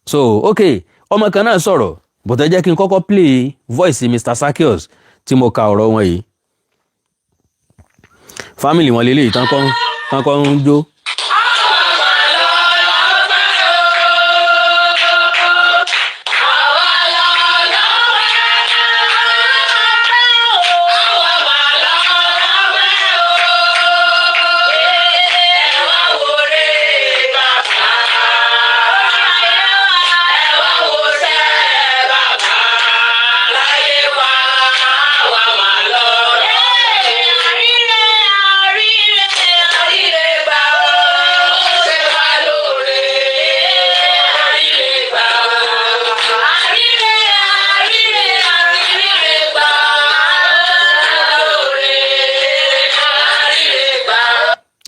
So okay, ọmọ kan náà sọ̀rọ̀, but ẹ jẹ́ kí n kọ́kọ́ play voice Mr. Sakios tí mo ka ọ̀rọ̀ wọn yìí. Family wọn lélẹ́yìí tán kọ́ ń jó.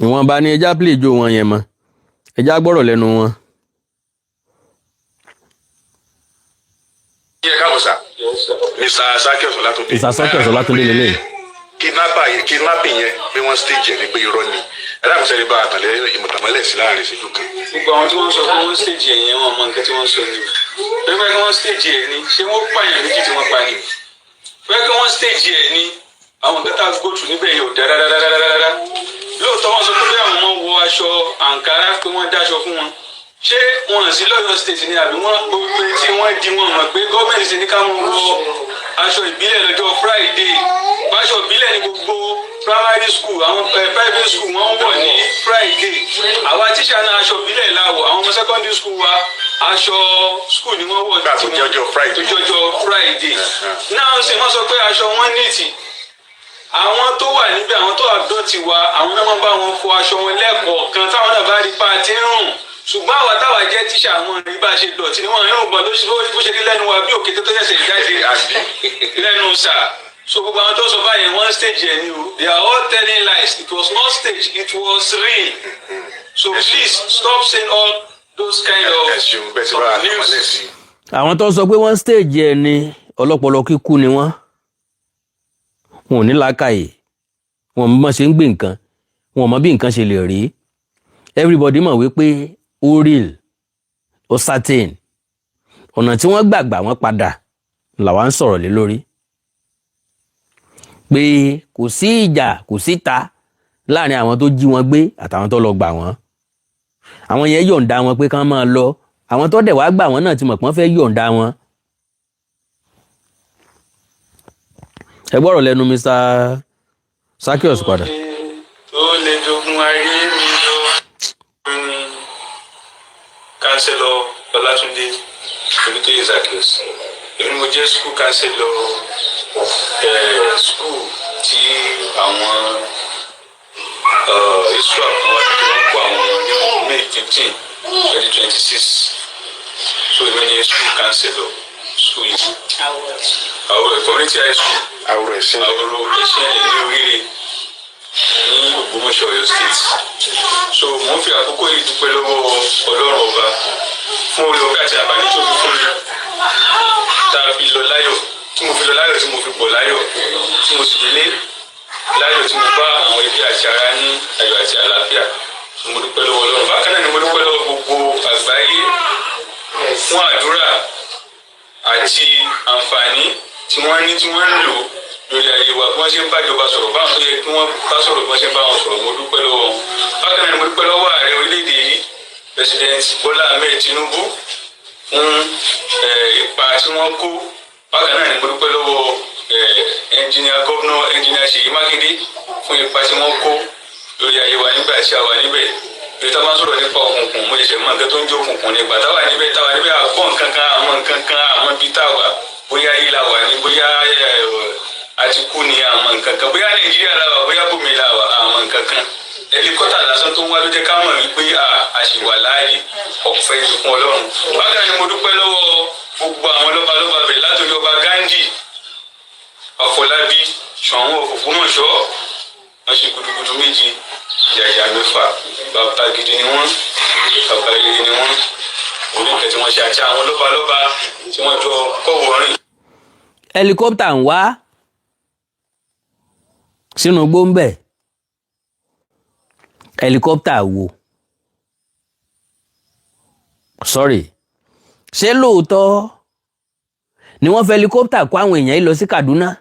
Ìwọ̀nba ni ẹja play jó wọn yẹn mọ́, ẹja gbọ́rọ̀ lẹ́nu wọn. Yẹ káàbọ̀ sá, Mr. Sakios Ọlátúndé. Mr. Sakios Ọlátúndé lélẹ̀. Kidnapping yẹn pé wọ́n stage ẹ̀ ní pé irọ́ ni. Ẹ dákun, sẹ́ni bá àtàlẹ́ ìmọ̀tàmọ́lẹ̀ sí láàrin ìṣẹ́jú kan. Gbogbo àwọn tí wọ́n sọ pé wọ́n stage ẹ̀ yẹn, wọn mọ nǹkan tí wọ́n sọ ni o. Pé kí wọ́n stage ẹ̀ ni, ṣé wọ́n pààyàn méjì tí wọ́n pa ni? Pé kí wọ́n stage ẹ̀ ni, àwọn nǹkan tá a go through níbẹ̀ yẹn ò dára rárá. Lóòótọ́, wọ́n sọ pé bí àwọn ọmọ wọ aṣọ àǹkárá, pé wọ́n dáṣọ fún wọn, ṣé wọn sí lọ́yọ̀ State ni àbí wọ́n gbogbo tí wọ́n di wọn mọ̀ pé gọ́ọ̀mẹ̀ntì ti ní ká wọn wọ aṣọ ìbílẹ̀ lọ́jọ́ Friday? Aṣọ ìbílẹ̀ ní gbogbo primary school, àwọn private school wọ́n wọ̀ ní Friday. Àwa tíṣà náà, aṣọ ìbílẹ̀ la wọ̀. Àwọn ọmọ secondary school wa, aṣọ school ni wọ́n wọ̀. Nígbà tó jẹ́ ọjọ́ Friday. Tó jẹ́ ọjọ́ Friday náà sì, wọ́n sọ pé aṣọ wọn neat. Àwọn tó wà níbẹ̀, àwọn tó abduct wa, àwọn náà máa bá wọn fọ aṣọ wọn lẹ́ẹ̀kọ̀ọ̀kan táwọn náà bá rí pa àti rùn. Ṣùgbọ́n àwa táwa jẹ́ tíṣà, àwọn rí bá ṣe dọ̀tí ni wọ́n ń rùn gbọ́n ló ṣe rí lẹ́nu wa bí òkété tó ṣẹ̀ṣẹ̀ jáde lẹ́nu sà. So gbogbo àwọn tó sọ báyìí, wọ́n stage ẹ̀ ni o. They are all telling lies. It was not staged, it was real. So please stop saying all those kind of Ẹ ṣeun, bẹ́ẹ̀ tí bá àtàmọ́lẹ̀ news. sí. Àwọn tó sọ pé wọ́n stage ẹ̀ ni, ọlọ́pọlọ kíkú ni wọ́n. Wọn ò ní làákàyè, wọn ò mọ ṣe ń gbé nǹkan, wọn ò mọ bí nǹkan ṣe lè rí. Everybody mọ̀ wípé ó real, ó certain. Ọ̀nà tí wọ́n gbàgbà wọ́n padà làwa ń sọ̀rọ̀ lé lórí, pé kò sí ìjà, kò síta láàrin àwọn tó jí wọn gbé àtàwọn tó lọ gbà wọ́n. Àwọn yẹn yọ̀ǹda wọn pé kán máa lọ. Àwọn tó dẹ̀ wá gbà wọ́n náà ti mọ̀ pé wọ́n fẹ́ yọ̀ǹda wọn. Ẹ gbọ́rọ̀ lẹ́nu Mr. Sakios padà. Tó lè jogun ayé mi lọ ní councillor Ọlátúndé Olùtóyè Sakios. Èmi ni mo jẹ́ school councillor school tí àwọn ISWAP kan wá tó wọ́n kó àwọn ọmọ ní May 15, 2026. So èmi ni school councillor school yìí, àwọn community high school. Àwòrán ẹ̀sìn. Àwòrò ẹ̀sìn ní Oríire ní Ògbómọ̀ṣọ́, Ọ̀yọ́ State. So mò ń fi àkókò yìí dúpẹ́ lọ́wọ́ Ọlọ́run Ọba fún orí ọ̀gá àti àbáni tó fi fún mi, tá a fi lọ láyọ̀, tí mo fi lọ láyọ̀, tí mo fi bọ̀ láyọ̀, tí mo sì délé láyọ̀, tí mo bá àwọn ẹbí àti ará ní ayọ̀ àti àlàáfíà. Mo dúpẹ́ lọ́wọ́ Ọlọ́run. Bákan náà ni mo dúpẹ́ lọ́wọ́ gbogbo àgbáyé fún àdúrà àti àǹfààní tí wọ́n ní, tí wọ́n ń lò lórí ayé wa, bí wọ́n ṣe ń bájọba sọ̀rọ̀, báwọn tó yẹ kí wọ́n bá sọ̀rọ̀, bí wọ́n ṣe ń bá wọn sọ̀rọ̀. Mo dúpẹ́ lọ́wọ́ wọn. Bákan náà ni mo dúpẹ́ lọ́wọ́ ààrẹ orílẹ̀-èdè yìí, President Bola Ahmed Tinubu. Fún ipa tí wọ́n kó. Bákan náà ni mo dúpẹ́ lọ́wọ́ ẹnjìnìà, Gómìnà Ẹnjìnìà Ṣèyí Mákindé fún ipa tí wọ́n kó lórí ayé wa nígbà tí a wà níbẹ̀. Bí tá a máa sọ̀rọ̀ nípa òkùnkùn, mo ṣẹ̀ṣẹ̀ mọ nǹkan tó ń jẹ́ òkùnkùn nígbà táwa níbẹ̀. Táwa níbẹ̀, àgbọ̀ nǹkan kan, àmọ́ nǹkan kan, àmọ́ bí táwa, bóyá ayé la wà ní, bóyá a ti kú ni, àmọ́ nǹkan kan, bóyá Nàìjíríà la wà, bóyá bòmí la wà, àmọ́ nǹkan kan. Helicopter lásán tó ń wá ló jẹ́ ká mọ̀ wípé a sì wà láàyè. Ọ̀fẹ́ fún Ọlọ́run. Bákan ni mo dúpẹ́ lọ́wọ́ gbogbo àwọn lọ́balọ́ba bẹ̀rẹ̀ látòrí Ọba Ghandi Ọ̀fọlábí, Ṣọ̀ún Ògbómọ̀ṣọ́. Wọ́n ṣe gudugudu méje yàyà mẹ́fà. Bàbá gidi ni wọ́n, bàbá rere ni wọ́n. Oníkẹ́ tí wọ́n ṣe àti àwọn lọ́balọ́ba tí wọ́n jọ kọ́wọ́ rìn. Helicopter ń wá sínú igbó ń bẹ̀. Helicopter wo? Sorry, ṣé lóòótọ́ ni wọ́n fẹ́ helicopter kó àwọn èèyàn yìí lọ sí Kaduna,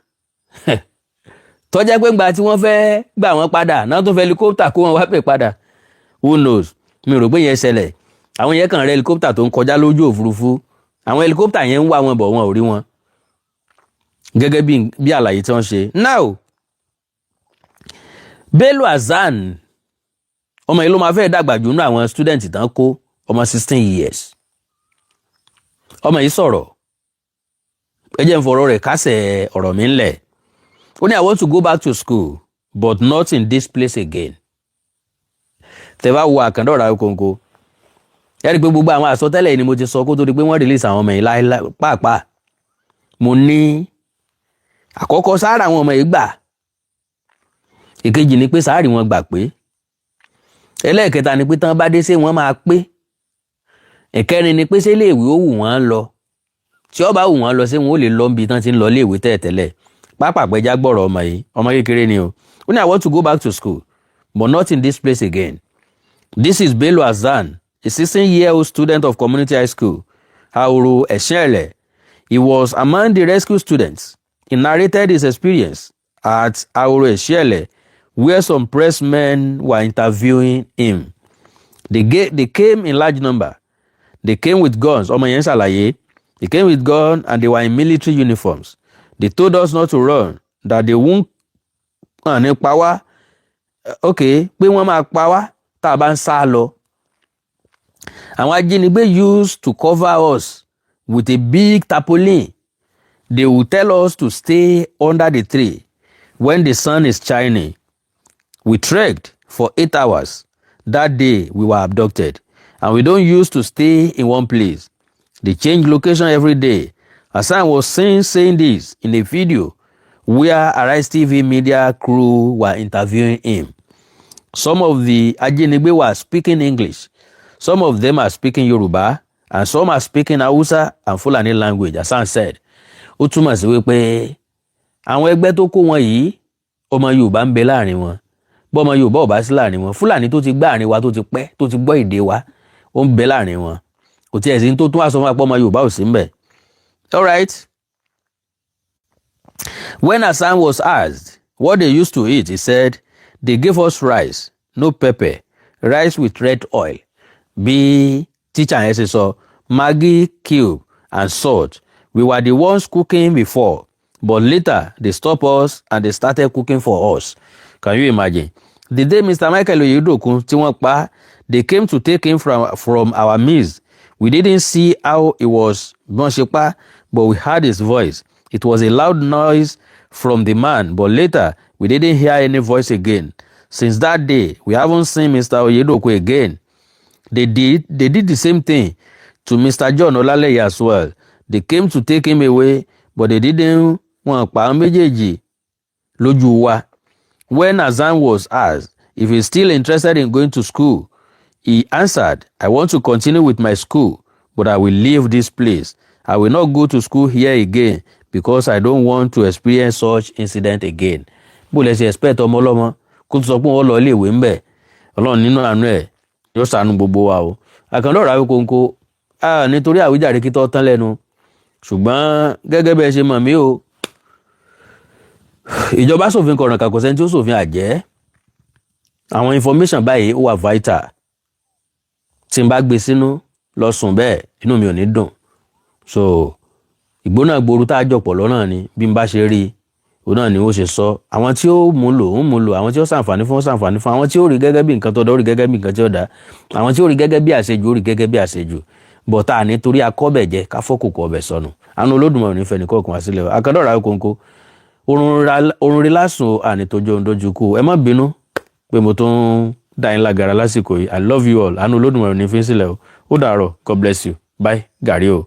tó jẹ́ pé ńgbà tí wọ́n fẹ́ gbà wọ́n padà náà tó fẹ́ helicopter kó wọn wá pè padà? Who knows? Mi ò rò pé yẹn ṣẹlẹ̀. Àwọn yẹn kàn rẹ helicopter tó ń kọjá lójú òfurufú. Àwọn helicopter yẹn ń wá wọn bọ̀, wọn ò rí wọn, gẹ́gẹ́ bí àlàyé tí wọ́n ṣe. Now, Bello Hasan, ọmọ yìí ló máa fẹ́ dàgbà jù nínú àwọn student tán kó, ọmọ 16 years. Ọmọ yìí sọ̀rọ̀. Ẹ jẹ́ n fọ̀rọ̀ rẹ̀ kásẹ̀ ọ̀rọ̀ mi ńlẹ̀. Ó ní, "I want to go back to school, but not in this place again." Tẹ́ bá wo àkàndọ̀rọ̀ Awikonko, ẹ rí i pé gbogbo àwọn àsọtẹ́lẹ̀ yìí ni mo ti sọ kó tó di pé wọ́n release àwọn ọmọ yìí láéláé. Pàápàá mo ní, àkọ́kọ́, sáárà àwọn ọmọ yìí gbà. Ìkejì ni pé sáárì wọn gbà pé. Ẹlẹ́ẹ̀kẹta ni pé tán bá dé, ṣé wọ́n máa pé? Ìkẹrin ni pé ṣé iléèwé ó wù wọ́n lọ? Tí ó bá wù wọ́n lọ, ṣé wọn ó lè lọ níbi tán ti ń lọ iléèwé tẹ́lẹ̀tẹ́lẹ̀? Pápápẹ́já gbọ́rọ̀ ọmọ yìí. Ọmọ kékeré ni o. Ó ní, "I want to go back to school, but not in this place again." This is Bello Hasan, a 16-year-old student of Community High School, Ahoro Esinele. He was among the rescue students. He narrated his experience at Ahoro Esinele, where some pressmen were interviewing him. They came in large number. They came with guns." Ọmọ yẹn ṣàlàyé. "They came with guns and they were in military uniforms. They told us not to run, that they won't hàn ní pa wá." Ok, pé wọ́n máa pa wá tá a bá ń sá lọ. "Àwọn ajínigbé used to cover us with a big tarpaulin. They will tell us to stay under the tree when the sun is shining. We trekked for 8 hours that day we were abducted, and we don't used to stay in one place. They change location every day." Hassan was seen saying this in a video where Arise TV media crew were interviewing him. Some of the Ajínigbé were speaking English. Some of them are speaking Yoruba, and some are speaking Hausa and Fulani language, Hassan said. Ó túmọ̀ sí wípé àwọn ẹgbẹ́ tó kó wọn yìí, ọmọ Yorùbá ń bẹ láàrin wọn. Bọ́mọ Yorùbá ò bá sí láàrin wọn, Fúlàní tó ti gbá àárín wa, tó ti pẹ́, tó ti gbọ́ èdè wa, ó ń bẹ láàrin wọn. Kò tiẹ̀ sí tó tún wá sọ fún wa pé ọmọ Yorùbá ò sí ń bẹ̀. All right. When Hassan was asked what they used to eat, he said, "They gave us rice, no pepper, rice with red oil." Bí teacher yẹn ṣe sọ, "Maggi cube and salt. We were the ones cooking before, but later they stopped us and they started cooking for us." Can you imagine? The day Mr. Michael Oyedokun tí wọ́n pa, they came to take him from our midst. We didn't see how it was, bí wọ́n ṣe pa, but we heard his voice. It was a loud noise from the man, but later we didn't hear any voice again. Since that day, we haven't seen Mr. Oyedokun again. They did the same thing to Mr. John Olaleye as well. They came to take him away, but they didn't. Wọn pa àwọn méjèèjì lójú wa. When Hassan was asked if he's still interested in going to school, he answered, "I want to continue with my school, but I will leave this place. I will not go to school here again because I don't want to experience such incident again." Bó lẹ ṣe expect ọmọ ọlọ́mọ kó tó sọ pé wọ́n lọ iléèwé ńbẹ̀? Ọlọ́run nínú àánú ẹ̀ yóò ṣàánú gbogbo wa o. Àkàndọ̀rọ̀ Awikonko, nítorí àwíjàre kí tó tán lẹ́nu, ṣùgbọ́n gẹ́gẹ́ bẹ́ẹ̀ ṣe mọ̀ mí o, ìjọba ṣòfin kọ̀ọ̀ràn kàkọ́ sẹ́ni tí ó ṣòfin àjẹ́. Àwọn information báyìí ó wà vital. Tí n bá gbé sínú lọ sùn bẹ́ẹ̀, inú mi ò ní dùn. So ìgbóná gbooru tá a jọpọ̀ lọ́nà ni bí n bá ṣe rí i, òun náà ni ó ṣe sọ. Àwọn tí ó mú lò ń mú lò, àwọn tí ó ṣàǹfààní fún ó ṣàǹfààní fún, àwọn tí ó rí gẹ́gẹ́ bí nǹkan tó dá ó rí gẹ́gẹ́ bí nǹkan tí ó dá, àwọn tí ó rí gẹ́gẹ́ bí àṣejù ó rí gẹ́gẹ́ bí àṣejù. Bọ̀tá nítorí akọ́bẹ̀jẹ káfọ́kòkò ọbẹ̀ sọnù. Àánú Olódùmarè nífẹ̀ẹ́ nìkan kan wá sílẹ̀ o. Akadọ́ra kónkó orun rí lásùn ànítójú ohun dojú kú. Ẹ má bínú pé mo tún dá yín lágara lásìkò yìí. I love you all. Àánú Olódùmarè ní fi ń sílẹ̀ o. Ó dàárọ̀. God bless you. Bye gàrí o.